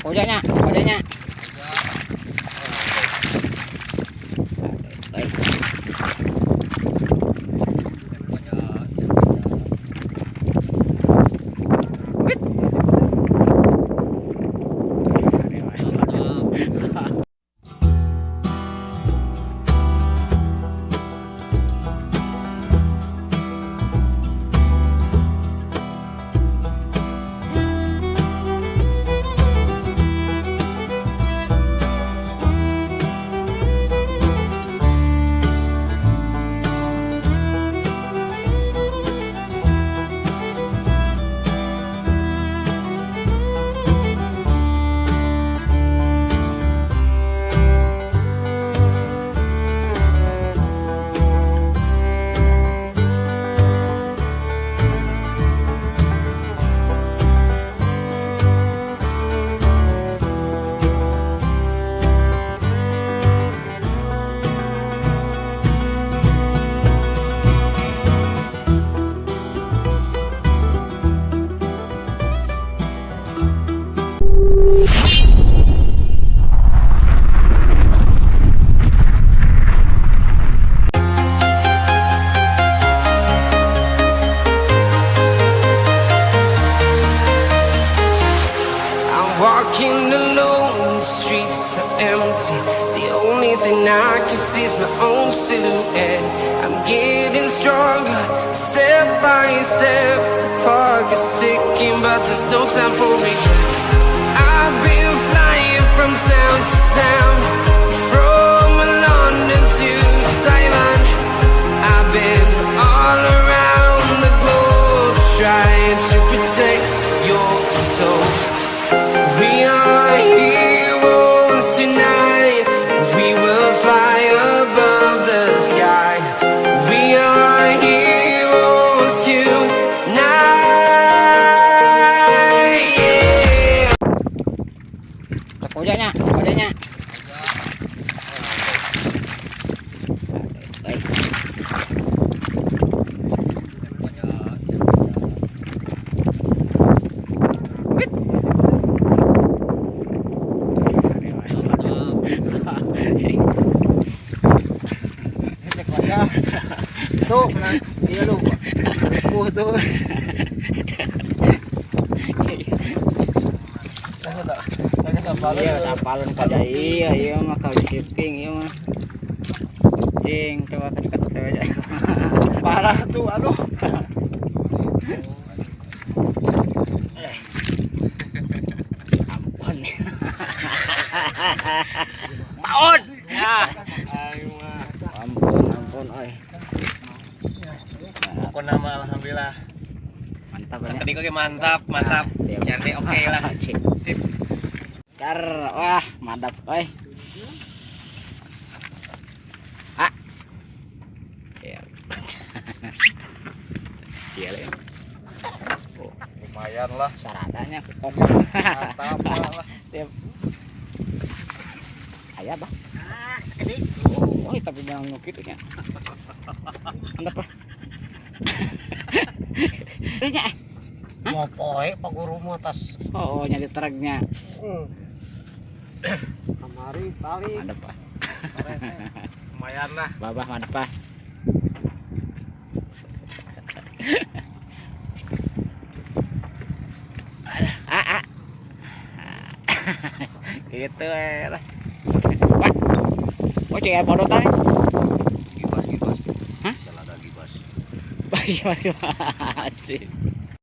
Kojanya, kojanya. Baik. I'm walking alone, the streets are empty. The only thing I can see is my own silhouette. I'm getting stronger, step by step. The clock is ticking, but there's no time for regrets. I've been flying from town to town, from London to Taiwan. I've been all around the globe trying to protect your soul. We are heroes tonight. We will fly above the sky. We are heroes tonight. Yeah. Kojanya, kojanya. Baik. Cek aja. Tuh, menang. Iya lu. Ripuh tuh. Iya, sampalon kada iya, iya mah kau shifting iya mah. Cing, coba kedekat aja. Parah tuh, aduh. Ampun. Maon. Ya. Ampun, ampun, oi. Pokoknya mah alhamdulillah. Mantap ya. Tadi oke mantap, mantap. Siap. CRD oke lah. Sip. Sip. Kar, wah, mantap, oi. Ah. Iya. Iya, Le. Oh, Lumayan lah. syaratnya kok. Mantap lah. Siap. Ayah, bah. Oh, tapi jangan nu kitu nya. Mantap, bah. Nya. Mau poe Pak Guru mah tas. Oh, nyari truknya. Kamari paling. Mantap, bah. Lumayan lah. Babah mantap, bah. Ah, ah. Gitu eh lah. Wah. Oh, cek bodoh tadi. Gibas gibas. Hah? Selada gibas. Bagi bagi.